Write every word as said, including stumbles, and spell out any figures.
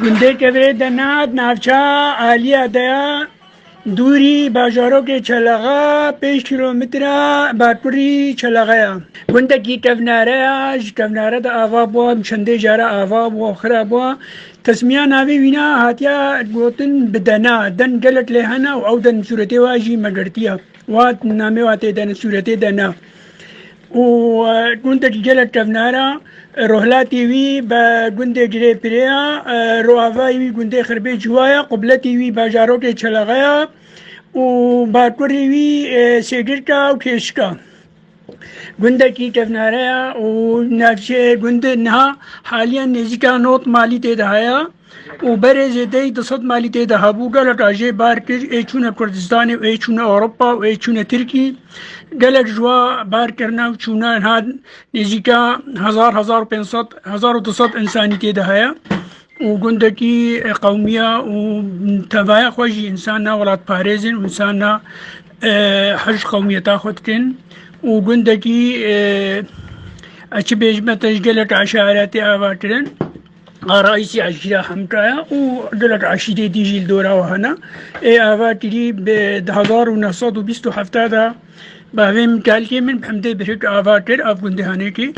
Gundê Kevrê Dena di navça aliya de ya, dûrî bajarokê Çelexa pênc kîlometre bakurî Çelexa ya. Gundekî kevnare ya, ji kevnare de ava bû, çendê cara ava bû, xira bû. Tesmiya navê wîna hatiya gotin bi Dena. Den gelek lê hene û ew den sûretê wa jî me girtiya. Wa namê wa tê Dena, sûretê Dena. Û, e, gundekî gelek kevnara, e, rohlatê wî bi gundê Girê Pirê ya, e, roavayê wî gundê Xirbê Ciwa ya, qubletê wî bajarokê Çelexa ya û bakurê wî, e, Sêgirka û Kêşika. Gundekî kevnare ya û navçeyê gund niha haliyen nêzîka nod malî tê de heye. û berê zêdeyî du sed malî tê de hebû, gelek a jê bar kir, ê çûne Kurdistanê û ê çûne Ewropa û ê çûne Tirkî. Gelek ji wa bar kirine û çûne, niha nêzîka hezar, hezar û pênc sed, hezar û du sed însanî tê de heye. Û gundekî, e, qewmiya û tevaya xwe jî însan ne welatparêz in û însan ne, e, hej qewmiyeta xwe dikin. Û gundekî, e, e, çi bêjime te, ji gelek eşaretê ava kirin. Arayîsî eşîra Hemka ya û gelek eşîrê dî jî li dora we hene. Ê ava kirî bi di hezar û neh sed û bîst û heft de bavê min, kalkê min bi Hemdê Birhik ava kir, av gundê Hanêkê.